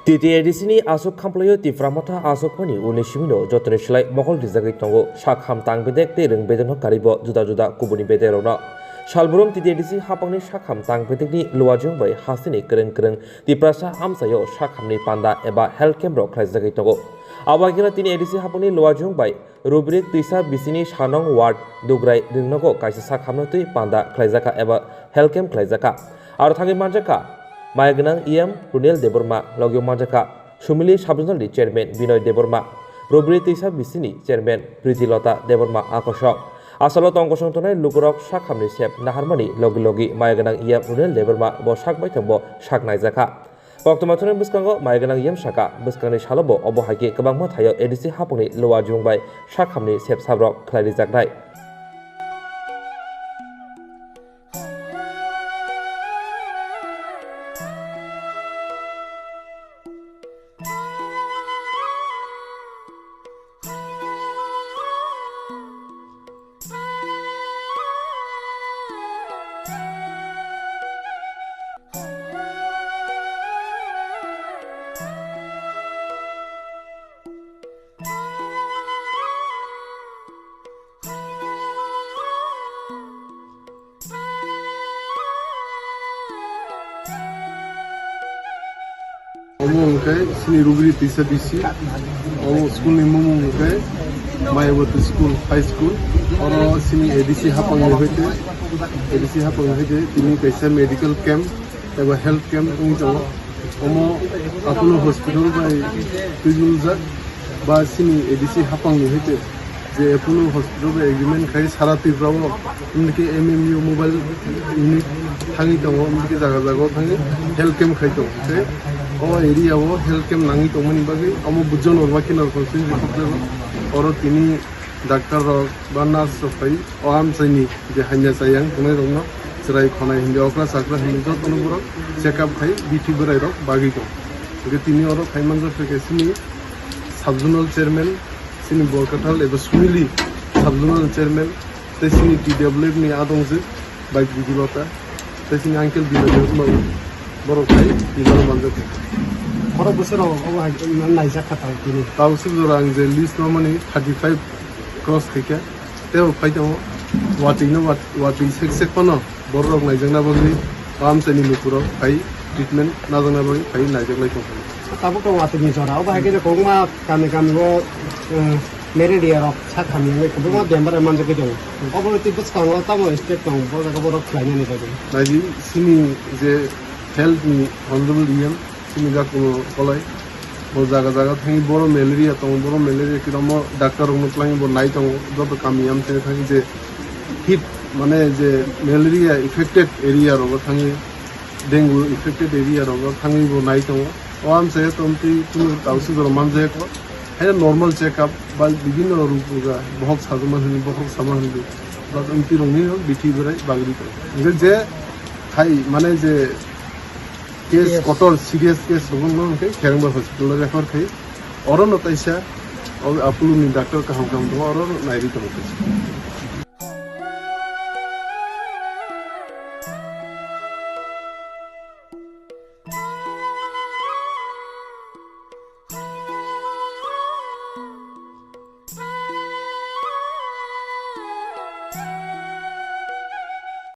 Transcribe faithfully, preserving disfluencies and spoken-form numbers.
T T A D C ni aswk khamplaio Tipra Motha aswk phani uni simino jotoni slai mokol rijagwi tongo. Sakham tang bedek tei rwng bedekno karibo juda juda kubuni bedekrokno. Salbrum T T A D C hapangni sakham tang bedekni luajwng bai hasteni kwrwng kwrwng Tiprasa amchaio sakhamni panda eba health camp rok khlaijagwi tongo. Abo haikhe tini A D C hapangni luajwng bai Rubrik twisa bisini Sanong ward Dugrai Ringnogo kaisa sakhamno twi panda khlaijakha eba health camp khlaijakha. Aro thangwi manjakha maya gwnang E M Runil Debbarma, logio manjakha Sumili Sub-Zonal ni Chairman Binoy Debbarma, Rubri twisa bisini Chairman Priti Lota Debbarma akosok. Asalo tong kosong tongnai lukurok sakhamni sep naharmani logi logi maya gwnang E M Runil Debbarma bo sak baithang bo sak naijakha. Koktwma thani bwskango maya gwnang yem saka, bwskangni salo bo obo hai khe kwbangma thaio A D C hapangni luajwng bai sakhamni sepsabrok khlai rijaknai. Omo hwnkhe sini Rubri Tisa B C. Omo school ni mung hwnkhe Mayawati School, High School. Oro sini A D C hapang ni hoite, A D C hapang ni hoite tini kaisa medical camp eba health camp wngwi tongo. Omo Apollo Hospital bai twibuljak ba sini A D C hapang ni hoite. Je Apollo Hospital bai agreement khai sara Tripura o, wngkhe M M U mobile unit thangwi tongo, wngkhe jaga jaga o thangwi health camp khai tongo. Tei o area o health camp nangwi tongmani bagwi omo Bujon Orba Kinar constituency oro tini doctor rok ba nurse rok phai o amchaini je hanya chayang tongnai rokno chwrai khonai hindi okra chakra hindi jotono borok check up khai bithi bwrai rok bagwi tong. Hingke tini oro phai manjak khe sini sub zonal chairman, sini Borkathal eba Sumili sub zonal chairman, tei sini T W F ni adongjwk bai Bijilota, tei sini uncle Bijilota, borok phai tini oro manjak khe. Khorok bwswk rok obo hai naijak kha tang tini. Tabuk swk jora ang je list no mani thirty five cross khaikha. Tei bo phai tongo, watwi no wat-, watwi sek sek phano borok rok naijakna bagwi, o amchaini lukurok phai treatment najakna bagwi phai naijaklai tongkha. Tabuk to watwi ni jora, obo hai khe kwbangma kami kami o, eh, malaria rok sak hamya wngwi kwbangma bemar manjagwi tongo. Obo tei bwskango tamo step tongo, bo jaga borok khlainani bagwi. Naidi sini je health ni honorable E M, sini jakuno kolai. Bo jaga jaga thangwi boro malaria tongo, boro malaria kiromo doctor rokno twlangwi bo nai tongo, joto kami amchaini thangwi je heat, mane je malaria affected area rogo thangwi, dengue affected area rogo thangwi bo nai tongo. O amchai tongtwi kunu tausi jora manjak kho. Haino normal check up ba bibinno rog buga, bohok sajuma hwnwi, bokhorok sama hwnwi, ba amtwi rokni bithi bwrai bagri tongo. Hingke je hai mane je case, yes, kotor serious case rokno hwnkhe Kherengba hospital o refer khai. Oro no kaisa o Apollo ni doctor kaham kaham tongo, oro no nairi tongo kaisa.